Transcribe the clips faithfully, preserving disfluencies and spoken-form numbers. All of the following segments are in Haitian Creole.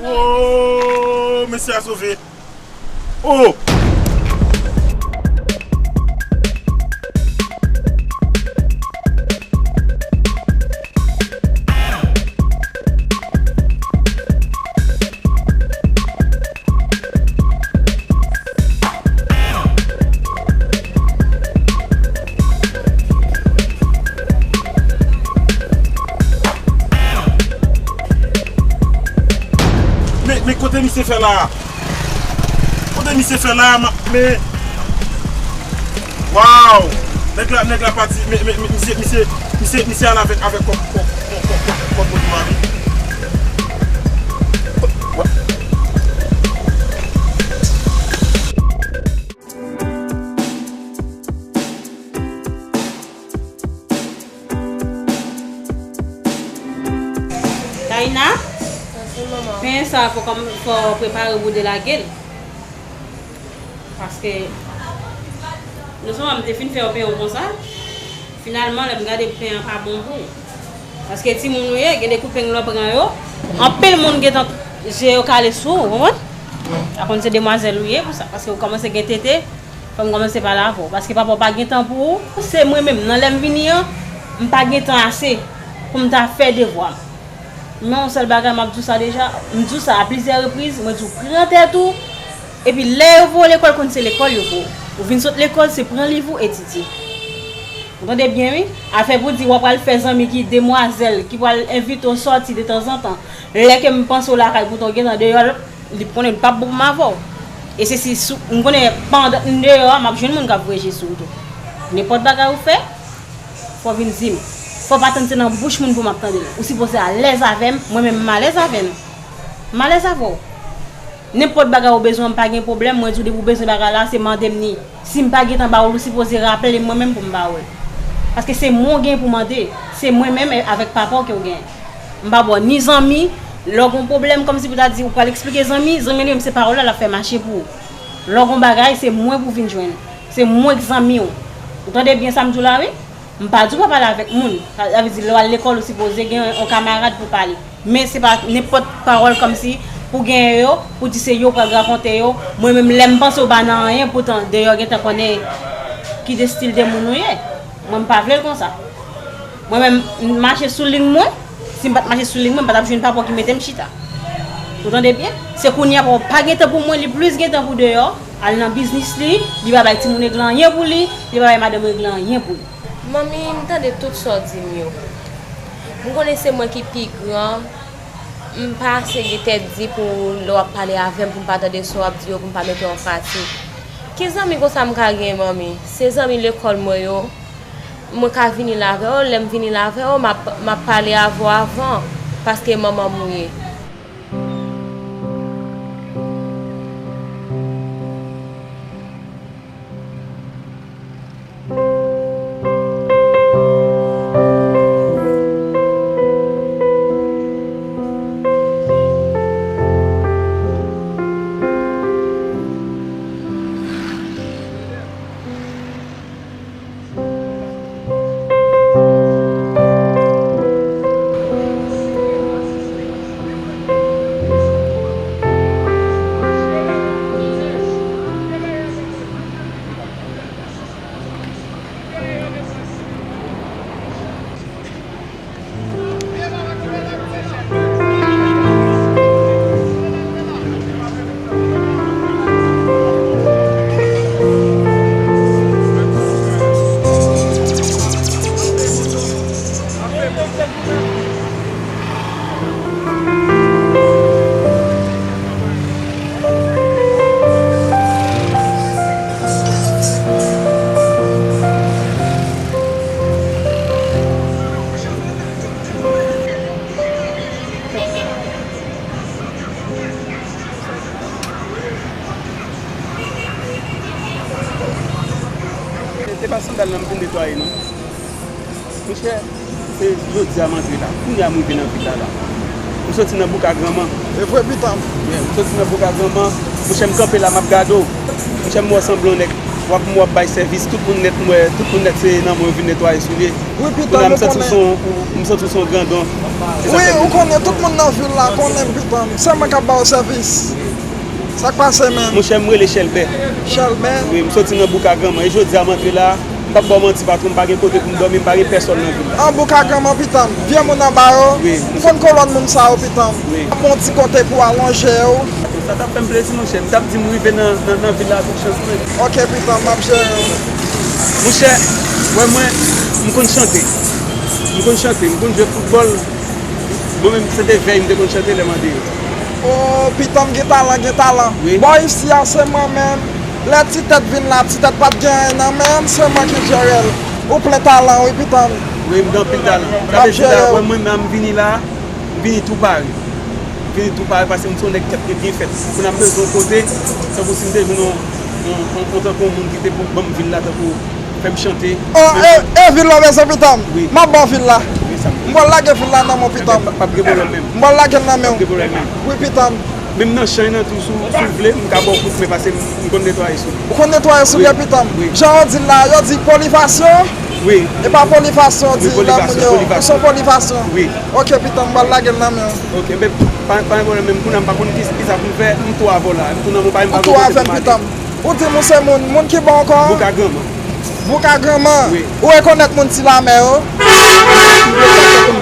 Oh, mesye a sove. Oh! Men, men kote misye fè la? Kote misye fè la? Ma, men, waw! Nèg la, nèg la pati, men, men, men, misye, misye, misye, misye al avèk, avèk kòb, kòb, kòb, kòb, kòb, kòb, kòb, kòb, kòb. Taina, pen sa fò kòm, fò prepare pou delage l. Paske non sèlman m te fin fè yo pen yo konsa, finalman lè m gade pen an pa bon pou ou. Paske timoun ou ye, gen de kout pen lè w pran yo, anpil moun gentan je yo kale sou ou, ou konprann? A konn se demwazèl ou ye pou sa, paske ou kòmanse gen tete, fò m kòmanse pale avè w. Paske papa w pa gen tan pou ou, se mwen menm, nan lè m vini an, m pa gen tan ase pou m ta fè devwa m. Men yon sèl bagay, m ap di w sa deja, m di w sa a plizyè repriz, mwen di w pran tèt ou, epi lè yo voye w lekòl, konn se lekòl yo voye w. Ou vin sot lekòl, se pran liv ou, etidye. Ou tande byen, wi? Afè pou di w ap pral fè zanmi ki demwazèl, ki pral envite w sòti detanzantan. Lè ke m panse w lakay, poutan w gentan deyò, li konnen li p ap bon pou m avè w. E se si sou, m konnen pandan m deyò a, m ap jwenn moun k ap voye je sou ou tou. Nenpòt bagay ou fè, fò w vin di m. Fò w pa tann se nan bouch moun pou m ap tande l. Ou sipoze alèz avè m, mwen menm m alèz avè nou. M alèz avè w. Nenpòt bagay ou bezwen, m pa gen pwoblèm, mwen di w depi w bezwen bagay la, se mande m ni. Si m pa gentan ba ou l, ou sipoze raple m mwen menm pou m ba ou l. Paske se mwen w gen pou mande. Se mwen menm avèk papa w ke w gen. M pa ba w ni zanmi, lè w gen yon pwoblèm, kòmsi pou ta di ou pral eksplike zanmi, zanmi li menm se pawòl la l ap fè mache pou ou. Lè w gen yon bagay, se mwen pou w vin jwenn. Se mwen k zanmi w. Ou tande byen sa m di w la, wi? M pa di w pa pale avèk moun. Sa, sa vle di, lè w al lekòl, ou sipoze gen yon kamarad pou pale. Men se pa nenpòt pawòl kòmsi pou genyen yo, pou di se yo pral rakonte yo. Mwen menm, lè m panse w pa nan anyen, poutan deyò gentan konnen ki de stil de moun ou ye. Mwen, m pa vle l konsa. Mwen menm, m mache sou liy mwen. Si m pa t mache sou liy mwen, m pa t ap jwenn papa w ki mete m chita. Ou tande byen? Se kounye a papa w pa gen tan pou mwen, li plis gen tan pou deyò, al nan biznis li, li pa bay timoun regle anyen pou li, li pa bay madanm regle anyen pou li. Manmi, m tande tout sa w di m yo. M konnen se mwen ki pi gran. M pa ase gen tèt di pou lè w ap pale avè m, pou m pa tande sa w ap di yo, pou m pa mete yo an pratik. Ki zanmi konsa m ka gen, manmi? Se zanmi lekòl mwen yo. Mwen ka vini la avè w, lè m vini la avè w, m ap, m ap pale avè w avan, paske manman m ou ye. Se pa sandal nan m vin netwaye, non. Monchè, se jodi a m antre la. Kounye a m rive nan vil la, la. M soti nan Bouk a Granman. E vre, pita m. Yeah, m soti nan Bouk a Granman. Monchè, m kanpe la, m ap gade w. Monchè, m wè w sanble yon nèg W ap, w ap bay sèvis, tout moun nèt, m wè, tout moun nèt se nan mwen yo vin netwaye soulye. Wi, pitan, kounye a m santi w se yon, m santi w se yon grandon. Se sa k fè m vin. Wi, ou konnen tout moun nan vil la konnen m, pitan. Se mwen k ap ba w sèvis. Sa k pase, menm? Monchè, m rele Chèlbè. Chèlbè? Wi, m soti nan Bouk a Granman. E jodi a m antre la, m p ap ba w manti, patwon, m pa gen kote pou m dòmi, m pa gen pèsòn nan vil la. An Bouk a Granman, pitan m. Vye moun anba yo. Wi, m konn kolòn moun sa yo, pitan m. Wi. M ap ba w yon ti kote pou w alonje w. Sa t ap fè m plezi, monchè. M t ap di m rive nan, nan, nan vil la, tout chans mwen. Ok, pitan m, m ap jere w. Monchè, wè mwen, m konn chante. M konn chante, m konn jwe foutbòl. Mwen menm, se te vèy m te konn chante lè m andeyò. O, pitan m gen talan, gen talan. Wi. Bò isi a, se mwen menm. Lè Ti Tèt vin la, Ti Tèt pa t gen anyen nan men l, se mwen ki jere l. Ou plen talan, wi, pitan m. Wi, m gen anpil talan. Sa vle di la, wè mwen menm, m vini la, m vini tou pare. M vini tou pare, paske m se yon nèg tèt mwen byen fèt. Kounye a m bezwen yon kote, tankou si m te jwenn yon, yon, yon, yon tankou yon moun ki te pou ban m vil la, tankou fè m chante. O, e, e vil la w bezwen, pitan m? Wi. M ap ba w vil la. Wi, sa m bezwen. M pral lage vil la nan men w, pitan m. P ap gen pwoblèm menm. M pral lage l nan men w. P ap gen pwoblèm menm. Wi, pitan m. Menm nan chay nan tou, si w, si w vle, m ka ba w kout men, paske m, m konn netwaye soulye. Ou konn netwaye soulye, pitan m? Wi. Jan yo di l la, yo di polifasyon. Wi. E pa polifasyon yo di lè moun yo. Ou se yon polifasyon. Wi. Ok, pitan m, m pral lage l nan men w. Ok, men pa, pa gen pwoblèm, menm kounye a m pa konn ki, ki sa pou m fè, m tou avè w la. M tou nan men w, pa gen pwoblèm, pitan m. Ou di m ou se moun, moun ki bò ankò? Bouk a Granman. Bouk a Granman? Wi. Ou rekonèt moun Ti Lamè yo?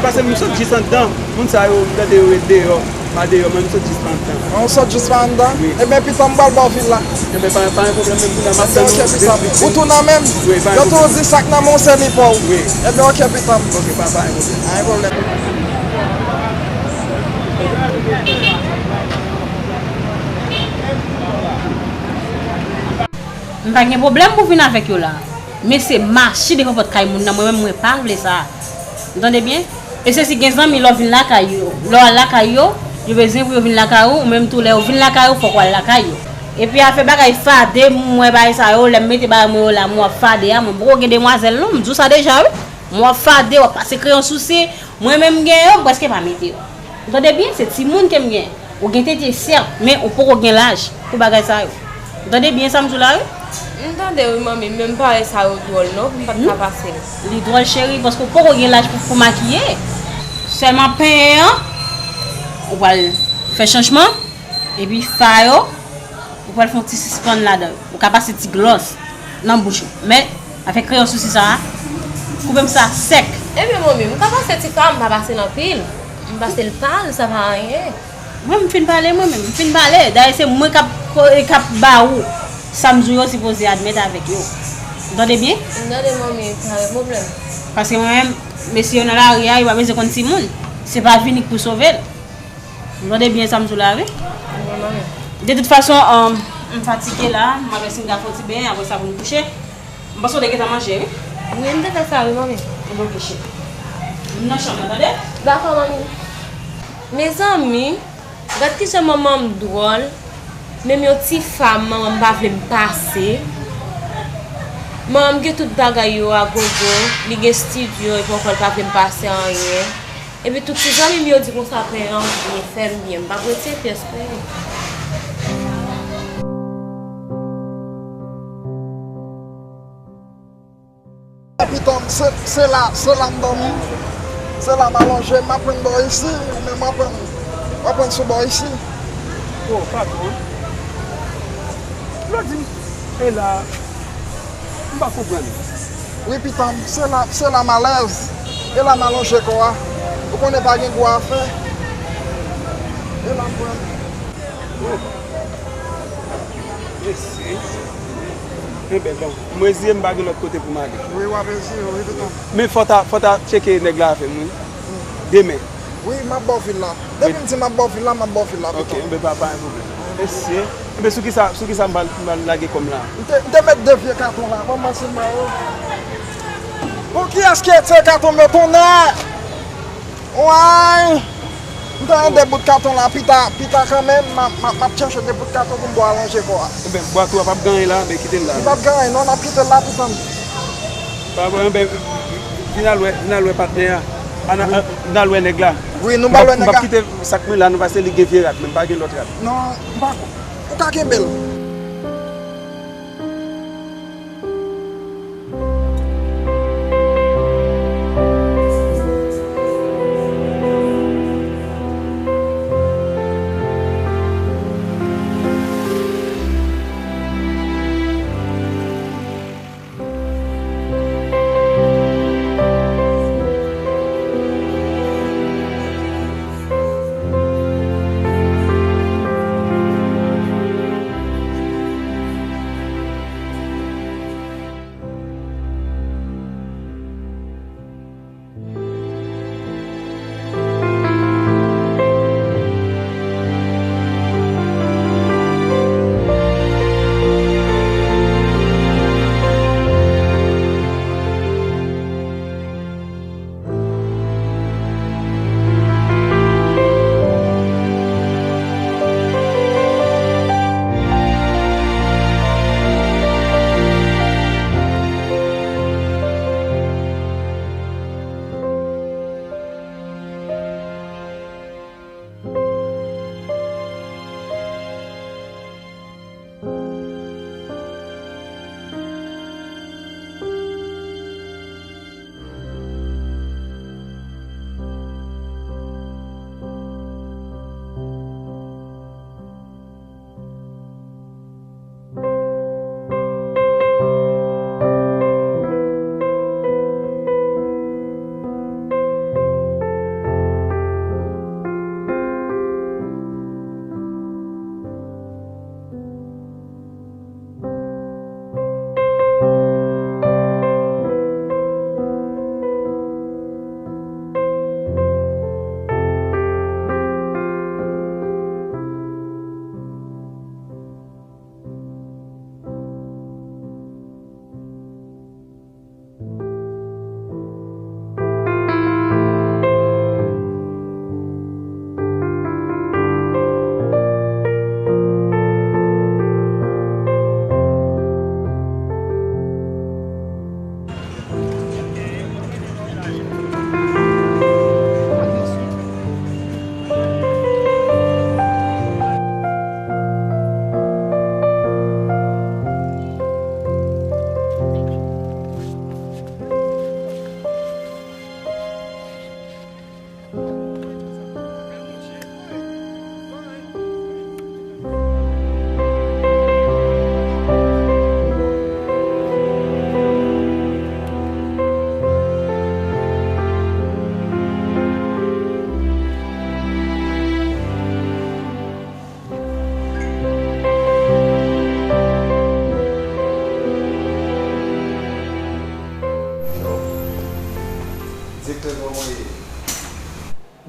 Paske m sot jis anndan, moun sa yo, m tande yo ret deyò. Pa deyò, mwen m sot jis pa anndan. An, ou sot jis pa anndan? Wi. Ebyen, pitan m pral ba w vil la. Ebyen, pa, pa gen pwoblèm, menm kounye a m ap tann ou vin, vin, vin. Ou tou nan men m? Wi, pa gen pwoblèm. Yo tou di sa k nan men w se li pa w. Wi. Ebyen, ok, pitan m. Ok, pa, pa gen pwoblèm. Pa gen pwoblèm. M pa gen pwoblèm pou vin avèk yo la. Men se mache devan pòt kay moun nan, mwen menm, mwen pa vle sa. Ou tande byen? E se si gen zanmi, lè w vin lakay yo, lè w al lakay yo, yo bezwen pou yo vin lakay ou, ou menm tou, lè yo vin lakay ou, fòk w al lakay yo. Epi afè bagay fade, m wè bagay sa yo, lè m mete bagay mwen yo la, m wè w ap fade a, mwen poko gen demwazèl non, m di w sa deja wi. M wè w ap fade, w ap pase kreyon sou se, mwen menm m gen yo, m prèske pa mete yo. Ou tande byen, se timoun ke m gen. Ou gen tete, sèt, men ou poko gen laj pou bagay sa yo. Ou tande byen sa m di w la, wi? M tande wi, manmi, men m pa wè sa yo dwòl, non, m pa t ka pase l. Li dwòl, cheri, paske ou poko gen laj pou, pou makiye. Sèlman penyen an, ou pral fè chanjman, epi fa yo, ou pral fè yon ti sispann ladan yo. Ou ka pase ti glòs nan bouch ou. Men, avèk kreyon sou se sa a, koupe m sa sèk. Ebyen, manmi, m ka pase ti fa, m pa pase l anpil. M pase l pal, sa pa anyen. Mwen, m fin pale, mwen menm, m fin pale. Dayè, se mwen k ap ko-, k ap ba ou sa m di w yo sipoze admèt avèk yo. Ou tande byen? M tande, manmi, pa gen pwoblèm. Paske mwen menm, mesye yo nan lari a, yo pa bezwen konn timoun. Se pa vini k pou sove l. Ou tande byen sa m di w la, wi? Wi, manmi. De tout fason, um, m fatige la, m ap wè si m ka fè yon ti benyen, apre sa pou m kouche. M panse w te gentan manje, wi. Wi, m te fè sa, wi, manmi. Ebyen, ok, cheri. M nan chanm nan, tande? Dakò, manmi. Mezanmi, gad kijan manman m dwòl. Menm yon ti fa manman m pa vle m pase. Manman m gen tout bagay yo a gogo, li gen estidyo, epi ankò l pa vle m pase anyen. Epi tout ti zanmi m yo di konsa penyen an byen fè m byen, m p ap retire pyès penyen. Pitan m, se, se la, se la m dòmi. Se la m alonje, m ap pran bò isi, ou menm w ap pran, w ap pran sou bò isi. O, patwon. Lè w di m, e la, m pa konprann. Wi, pitan m, se la, se la m alèz. E la m alonje kò a. Ou konnen pa gen gwo afè. E la m pran. O. Mesye. Enben, bon. M reziye m, pa gen lòt kote pou m ale. Wi, w ap reziye w, wi, pitan m. Men fò w ta, fò w ta tcheke nèg la avè m, wi. Demen. Wi, m ap ba w vil la. Depi m di m ap ba w vil la, m ap ba w vil la, pitan m. Ok, enben pa, pa gen pwoblèm. Mesye. Enben sou kisa, sou kisa m pral, m pral lage kò m la? M te, m te met de vye katon la, ban m pase m ba yo. Pou kiyès ki retire katon m yo, tonnè? Way! M ta rann de bout katon la pita, pita kanmenm, m ap, m ap, m ap chèche de bout katon pou m ba w alonje kò a. Enben, bwa tou a p ap gen anyen la, enben kite l la. Li p ap gen anyen non, n ap kite l la pitan m. Pa pwoblèm, enben, vin al wè, vin al wè patnè a. Ann, ann, vin al wè nèg la. Wi, nou ba l wè nèg la. M p ap kite sak mwen la non, paske li gen vye rad, men m pa gen lòt rad. Non, m pa, ou ka kenbe l.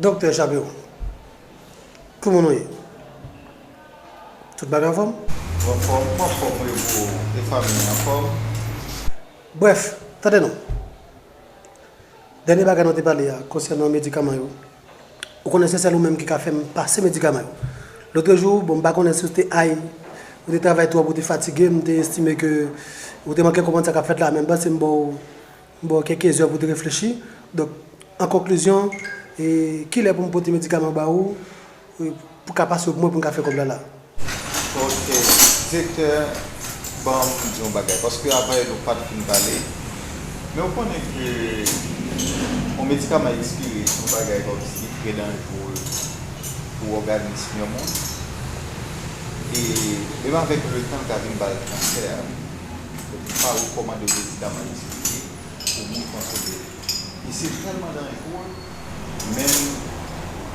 Doktè Chapeau, kòman nou ye? Tout bagay anfòm? Anfòm, anfòm, wi, bro. E fanmi anfòm? Brèf, tande non. Dènye bagay nou te pale a, konsènan medikaman yo. Ou konnen se sèl ou menm ki ka fè m pase medikaman yo. Lotrejou, bon, m pa konnen si w te ay, ou te travay twòp, ou te fatige, m te estime ke ou te manke konprann sa k ap fèt la, men m panse m ba w, m ba w kèk zè pou w te reflechi. Donk, an konklizyon, e, kilè pou m pote medikaman ba ou, e, pou ka pase yo pou mwen pou m ka fè kòb la la? Ok, direktè, ban m di yon bagay, paske avan yè nou pa t fin pale, men ou konnen ke yon medikaman ekspire, se yon bagay kòmsi ki trè danjere pou òganis yon moun. E menm avèk letan, l ka vin ba l kansè. Donk, li pa rekòmande yon medikaman ekspire pou moun konsome. E se tèlman danjere, menm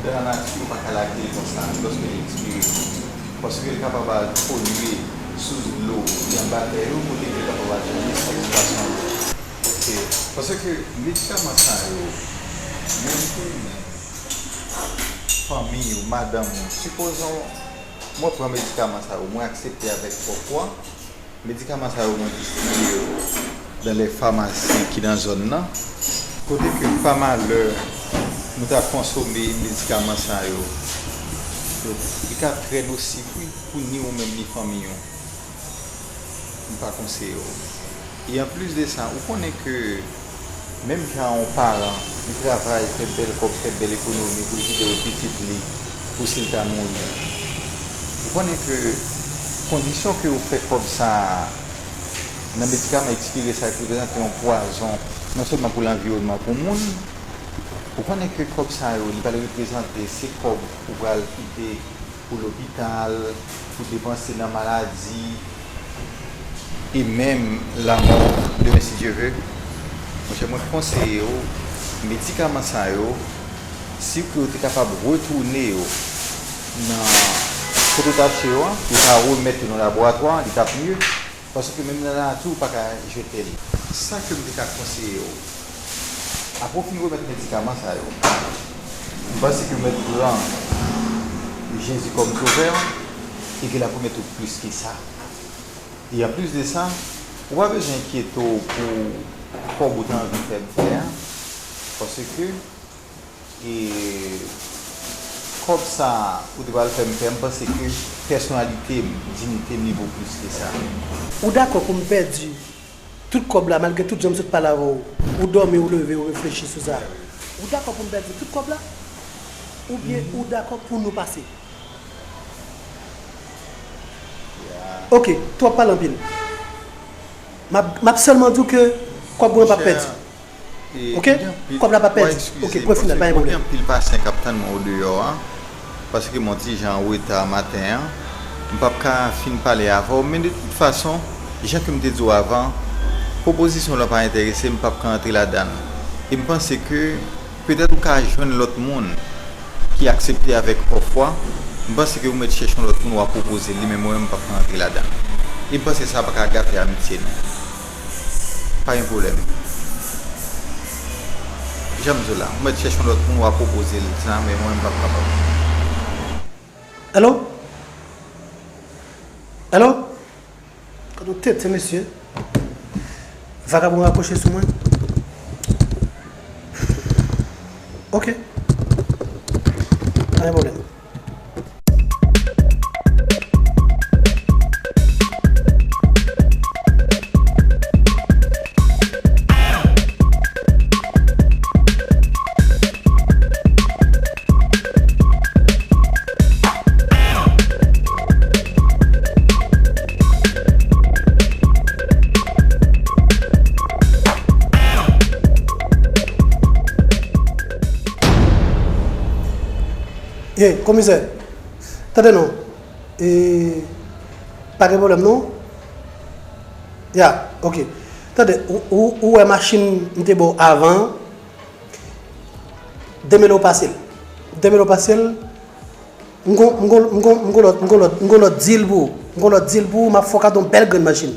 dan lanati, yo pa ka lage l konsa, lòske li ekspire. Paske l kapab al polye sous dlo ki anba tè yo, kote ke l kapab al chanje sirkilasyon dlo. Ok. Paske medikaman sa yo, menm ke menm fanmi ou, madanm ou, sipozon mwen pran medikaman sa yo, mwen aksepte avèk pwòp fwa, medikaman sa yo, mwen distribiye yo dans les pharmacies ki nan zòn nan. Kote ke pa malè nou ta konsome medikaman sa yo, donk, li ka trè nosif, wi, pou ni ou menm ni fanmi ou. M pa konseye w. E anplis de sa, ou konnen ke menm jan yon paran, li travay, fè bèl kòb, fè bèl ekonomi pou li kite yon pitit li, pou si l ta mouri. Ou konnen ke kondisyon ke yo fè kòb sa a nan medikaman ekspire sa ki reprezante yon pwazon, non sèlman pou lanviwònman, pou moun, ou konnen ke kòb sa yo, li pral reprezante, se kòb ou pral kite pou lopital, pou depanse nan maladi, e menm lanmò demen, si Dye ve. Monchè, mwen konseye w, medikaman sa yo, si ke w te kapab retounen yo nan kote w t achte yo a, pou w ka remèt yo nan laboratwa, li t ap mye. Paske menm nan lanati, ou pa ka jete l. Sa ke m te ka konseye w, apre w fin remèt medikaman sa yo, m panse ke w mèt pran Jezi kòm sovè w, e ke l ap remèt ou plis ke sa. E anplis de sa, ou pa bezwen enkyete w pou kòb ou ta anvi fè m fè a, paske E kòb sa a ou te pral fè m fè, m panse ke pèsonalite m, diyite m, li vo plis ke sa. Ou dakò pou m pèdi tout kòb la, malgre tout jan m sot pale avè w, ou dòmi, ou leve, ou reflechi sou sa. Ou dakò pou m pèdi tout kòb la? Oubyen ou dakò pou nou pase? Ok, twòp pale anpil. M ap, m ap sèlman di w ke kòb mwen p ap pèdi. Ok? Kòb la p ap pèdi. Ok, pwen final, pa gen pwoblèm. Gen anpil pasyan k ap tann mwen odeyò a, paske m yon ti jan an reta maten an. M p ap ka fin pale avè w, men de tout fason, jan ke m te di w avan, pwopozisyon w lan pa enterese m, m p ap ka antre ladan l. E m panse ke petèt ou ka jwenn lòt moun ki aksepte avèk pwòp fwa, m panse ke ou mèt chèche yon lòt moun w a pwopoze l, li menm mwen menm m p ap ka antre ladan l. E m panse sa pa ka gate amitye nou. Pa gen pwoblèm. Jan m di w la, ou mèt chèche yon lòt moun w a pwopoze l sa, men mwen menm m p ap kapab. Alo? Alo? Gad yon tenten mesye. Vagabon rakwoche sou mwen. Ok. Pa gen pwoblèm. Ye, komisè, tande non. E, pa gen pwoblèm non. Ya, ok. Tande, ou, ou, ou wè machin m te ba w avan an? Demele w pase l. Demele w pase l. M gon, m gon, m gon, m gon lòt, m gon lòt, m gon lòt deal pou ou. M gon lòt deal pou ou, m ap fè w kado yon bèl grenn machin.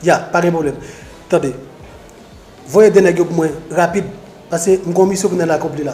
Ya, pa gen pwoblèm. Tande. Voye de nèg yo pou mwen, rapid. Paske m gon misyon pou n al akonpli la.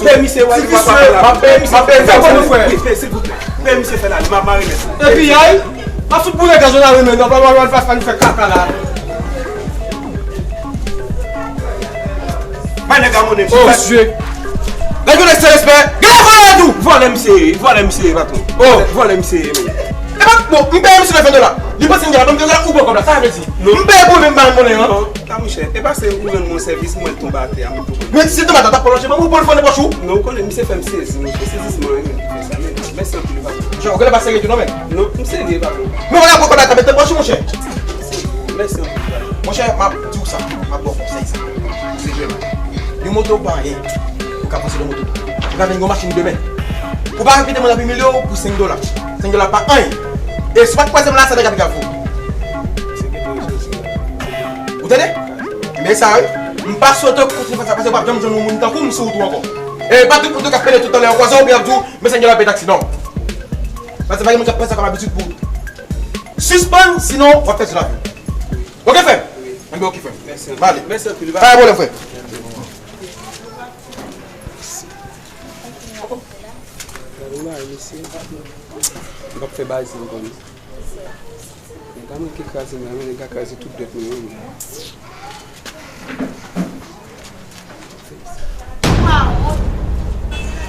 Pè misye, wè, li pa pale la. Pè misye, fè bon nou fè. Wi, pè, silvouplè. Pè misye fè la, li m ap mare nèt. Epi, ay, pa fout boule gaz nan lari, men, non, pa, pa, pa, pa, pa, nou fè kaka la. Bay nèg la monnen, misye. Oh, mesye. Gade yon nèg san respè. Gade vòlè tou. Vòlè misye ye, vòlè misye ye, patwon. Oh. Vòlè misye ye, men. E pa, bon, m peye misye ven dola. Li panse m gen la, ban m ven dola, ou pran kòb la, sa vle di. Non. M peye pou li, m ba l monnen an. Non, ta monchè, e pa se ou rann mwen sèvis, mwen tonbe atè a, mwen tonbe. Men si se tonbe atè a, t ap pran lòje, ban m pou l fè nan pòch ou. Non, ou konnen, misye fè m sezi, monchè, sezisman, wi, men, ki fè sa, men, mèsi anpil, patwon. Monchè, ou genlè pa serye tou, non, men. Non, m serye, patwon. Men, ou pa pran kòb la, ta mete nan pòch ou, monchè. Mèsi anpil, patwon. Monchè, m ap di w sa, m ap ba w konsèy sa. Ou se jèn. Yon moto pa anyen. Ou ka panse de moto. Ou ka vin yon machin demen. Ou pa kite moun ap imilye w pou senk dola. Senk dola pa anyen. E si w pa t kwaze m la, sa te ka pi grav pou ou. Ou tande? Men sa, wi. M pa swete w kontinye fè sa, paske w p ap janm jwenn yon moun tankou m sou wout ou ankò. E pa tout moun tou k ap pede tout tan lè yo kwaze w, oubyen y ap di w, men senk dola peye taksi, non. Paske pa gen moun k ap pran sa kòm abitid pou ou. Sispann, sinon, w ap pèdi lavi w. Oke, frè m? Enben, oke, frè m. Mèsi anpil. M ale. Mèsi anpil. Pa gen pwoblèm, frè. Gade mari misye. M p ap fè baz ankò non. Nèg la manke kraze m la, men nèg la kraze tout dwèt mwen yo, men.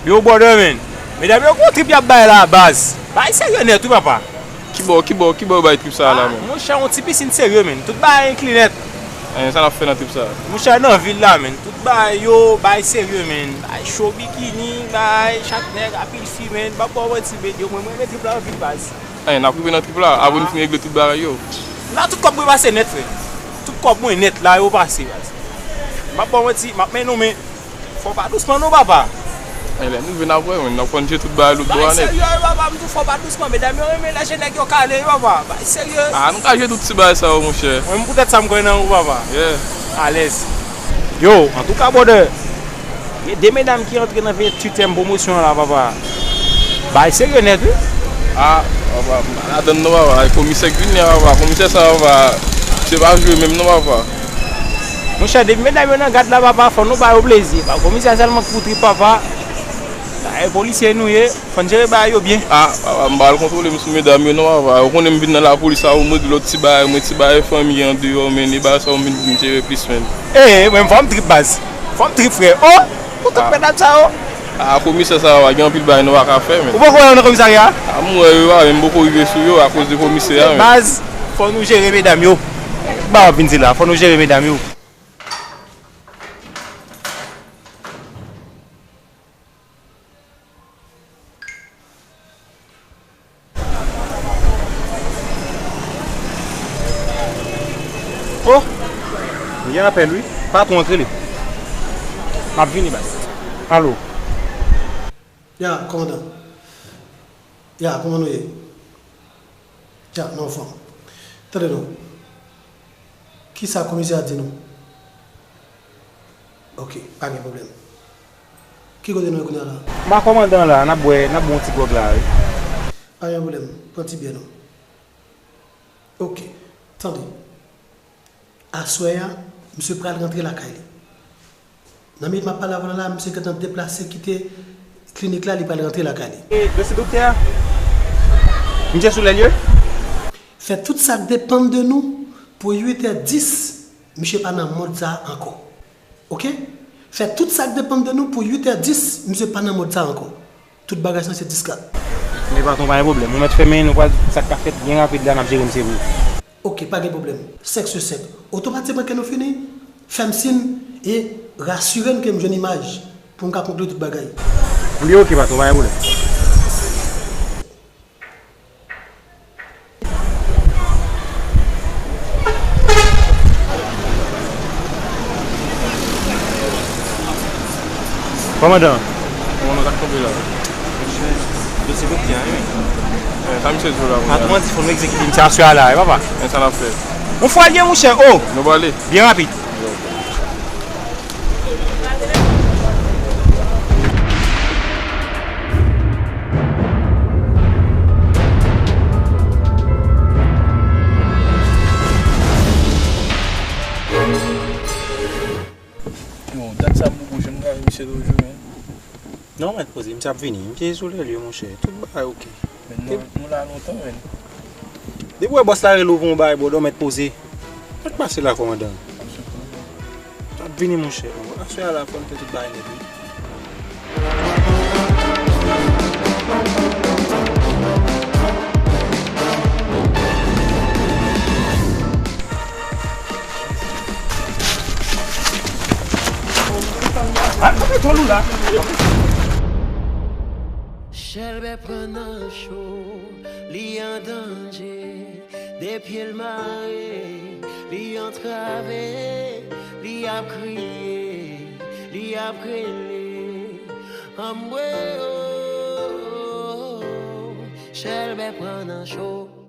Yo, brother, man. Medam yo gon trip y ap bay la, baz. Bay serye nèt, wi, papa. Ki bò, ki bò, ki bò yo bay trip sa a la, man? Monchè, yon ti pisin serye, man. Tout bagay enkli nèt. Eh, sa n ap fè nan trip sa a? Monchè, nan vil la, man. Tout bagay yo, bay serye, man. Bay cho bikini, bay chak nèg, anpil fi, man. M p ap ba w manti, men yo, mwen, mwen renmen trip la anpil, baz. Anyen, n ap rive nan trip la, apre nou fin regle tout bagay yo. La, tout kòb mwen pase nèt, frè. Tout kòb mwen nèt la, yo pase, baz. M ap ba w manti, m ap mennen w, men fò w pa dousman non, papa. Anyen, lè nou rive n ap wè, men n ap konn jwe tout bagay lòt bò a nèt. Bay serye, wi, papa, m di w fò w pa dousman, medam yo renmen lè je nèg yo kale, wi, papa. Bay serye. Ah, nou ka jwe tout ti bagay sa yo, monchè. Mwen, poutèt sa, m kwè nan ou, papa. Yeah. Alèz. Yo, antouka, brother. Gen de medam ki antre nan venntuityèm pwomosyon an la, papa. Bagay serye nèt, wi. Ah, papa, m pa ladann non, papa. E komisè k vin la, papa. Komisè sa, papa, se pa jwe menm non, papa. Monchè, depi medam yo nan gad la, papa, fò nou ba yo plezi. Pa komisè sèlman k pou trip, papa. Bagay polisye nou ye, fò n jere bagay yo byen. A, papa, m pa al kontwole m sou medam yo non, papa. Ou konnen m vin nan lapolis la, ou m regle lòt ti bagay, mwen ti bagay fanmi andeyò, men e bagay sa ou m vin pou m jere plis, men. E, mwen fò m trip, baz. Fò m trip, frè. O! Pou tout medam sa yo. A, komisè sa yo, gen anpil bagay nou pa ka fè, men. Ou poko wè yo nan komisarya a? A, m wè yo, a, men m poko rive sou yo akoz de komisè a, men. Baz, fò nou jere medam yo. Ba w ap vin di la, fò nou jere medam yo. O! Li gen apèl, wi. Patwon an k rele. M ap vini, baz. Alo. Ya, kòmandan. Ya, kòman nou ye? Ya, nou anfòm. Tande non. Kisa komisè a di nou? Ok, pa gen pwoblèm. Ki kote nou ye kounye a la? M a kòmandan la, n ap bwè, n ap bwè yon ti gwòg la, wi. Pa gen pwoblèm, pran ti byè non. Ok, tande. Aswè a, misye pral rantre lakay li. Nan minit m ap pale avè w la, misye gentan deplase kite klinik la, li pral rantre lakay li. E dosye doktè a? Misye sou lè l ye? Fè tout sa k depann de nou pou uit è dis, misye pa nan mòd sa a ankò. Oke? Fè tout sa k depann de nou pou uit è dis, misye pa nan mòd sa a ankò. Tout bagay sa se dis kat. Men patwon, pa gen pwoblèm. Ou mèt fèmen, nou pral, sa k ka fèt byen rapid la, n ap jere misye pou ou. Oke, pa gen pwoblèm. Senk sou senk. Otomatikman ke nou fini, fè m siy e rasire n ke m jwenn imaj pou m ka konkli tout bagay. Li oke, patwon, pa gen pwoblèm. Kòmandan. Kòmandan, sa k tonbe la? Mesye, dosye doktè a, wi. Eh, sa misye di w la, kòmandan? Patwon an di fò nou egzekite misye aswè a la, wi, papa. Men sa n ap fè? Yon fwa l ye, monchè, o! Nou prale? Byen rapid. Bon, dat sa m poko janm gade misye toujou, men. Non, mèt poze, misye ap vini. Misye sou lè l ye, monchè. Tout bagay oke. Men nou, nou la lontan, men. Depi w wè bòs la rele w pou yon bagay, brother, mèt poze. Sa k pase la, kòmandan? L ap vini, monchè. Aswè a la, fò n fè tout bagay nèt, wi. Al, al, al, al, al. Chèlbè pran nan cho, li an danje. De pye l mare, li antrave, li ap kriye, li ap rele. Anmwe, o, o, o, o. Chèlbè pran nan cho.